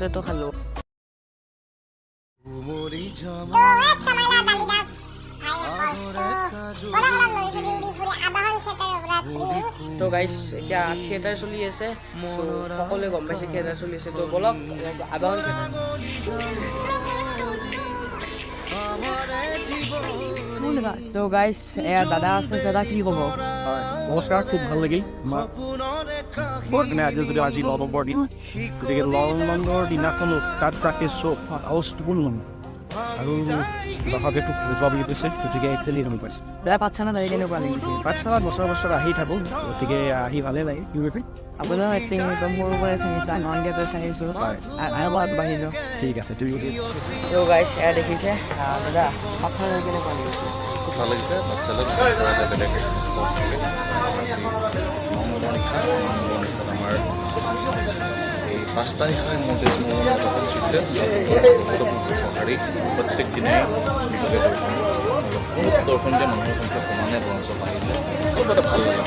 Potato খালোঁ। তো এক সামাইলা দালিদাস ভাইসকল, তো বলক অলপ লৰি চলি উৰি ফুৰি আবাহন থিয়েটাৰৰ পৰা ঘূৰি আহোঁ। তো গাইছ, এতিয়া থিয়েটাৰ চলি আছে। চ' সকলোৱে গম পাইছে থিয়েটাৰ চলি আছে। তো বলক অলপ আবাহন থিয়েটাৰ। তো গাইছ, এয়া দাদা আছে। দাদা, কি ক'ব? হয়, নমস্কাৰ। খুব ভাল লাগিল আমাৰ মানে আজি যদি আজি 9 নম্বৰ দিন, গতিকে 9 নম্বৰ দিনাখনো তাত প্ৰাক্টিছ শ্ব' হাউচফুল মানুহ আৰু দৰ্শকে খুব ভাল পোৱা বুলি কৈছে। গতিকে খেলি ভাল পাইছে। দাদা, পাঠশালাত আহি কেনেকুৱা লাগিছে? পাঠশালাত বছৰ বছৰ আহি থাকোঁ, গতিকে আহি ভালেই লাগে। কি কৰিবি? আপোনাৰ এক্টিং একদম সৰুৰ পৰাই চাইছোঁ, আনন্দ থিয়েটাৰ চাইছোঁ আৰু আগবাঢ়িলোঁ। ঠিক আছে, তুমি। তো গাইছ, এয়া দেখিছে। দাদা, পাঠশালাত আহি কেনেকুৱা লাগিছে? খুব ভাল লাগিছে। বাচ্ছালৈ এটা বেলেগ অনুভৱ থাকে। আজি 9 নম্বৰ নিশা, 9 নম্বৰ নিশাত আমাৰ এই 5টা নিশাই মোৰ তেজ মোৰ নাটকত সঁহাৰি প্ৰত্যেক দিনাই গীতকে দৰ্শন আৰু দৰ্শন দিয়া মানুহৰ সংখ্যা সমানে বৰঞ্চ বাঢ়িছে। খুব এটা ভাল লগা।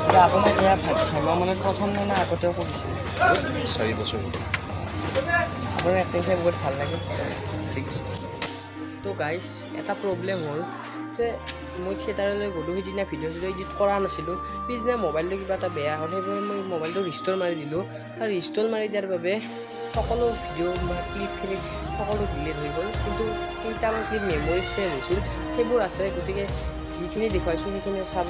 দাদা, আপোনাক এয়া ভ্ৰাম্যমাণত প্ৰথম নে আগতেও কৰিছিল? 4 বছৰ হ'ল। আপোনাৰ এক্টিং চাই বহুত ভাল লাগে। ঠিক আছে। তো গাইছ, এটা প্ৰব্লেম হ'ল যে মই থিয়েটাৰলৈ গ'লোঁ, সেইদিনা ভিডিঅ' চিডিঅ' এডিট কৰা নাছিলোঁ। পিছদিনা মোবাইলটো কিবা এটা বেয়া হ'ল, সেইবাবে মই মোবাইলটো ৰিষ্ট'ৰ মাৰি দিলোঁ আৰু ৰিষ্ট'ৰ মাৰি দিয়াৰ বাবে সকলো ভিডিঅ' বা ক্লিপখিনি সকলো ডিলিট হৈ গ'ল। কিন্তু কেইটামান ক্লিপ মেম'ৰিত ছেভ হৈছিল, সেইবোৰ আছে। গতিকে যিখিনি দেখুৱাইছোঁ সেইখিনি চাব।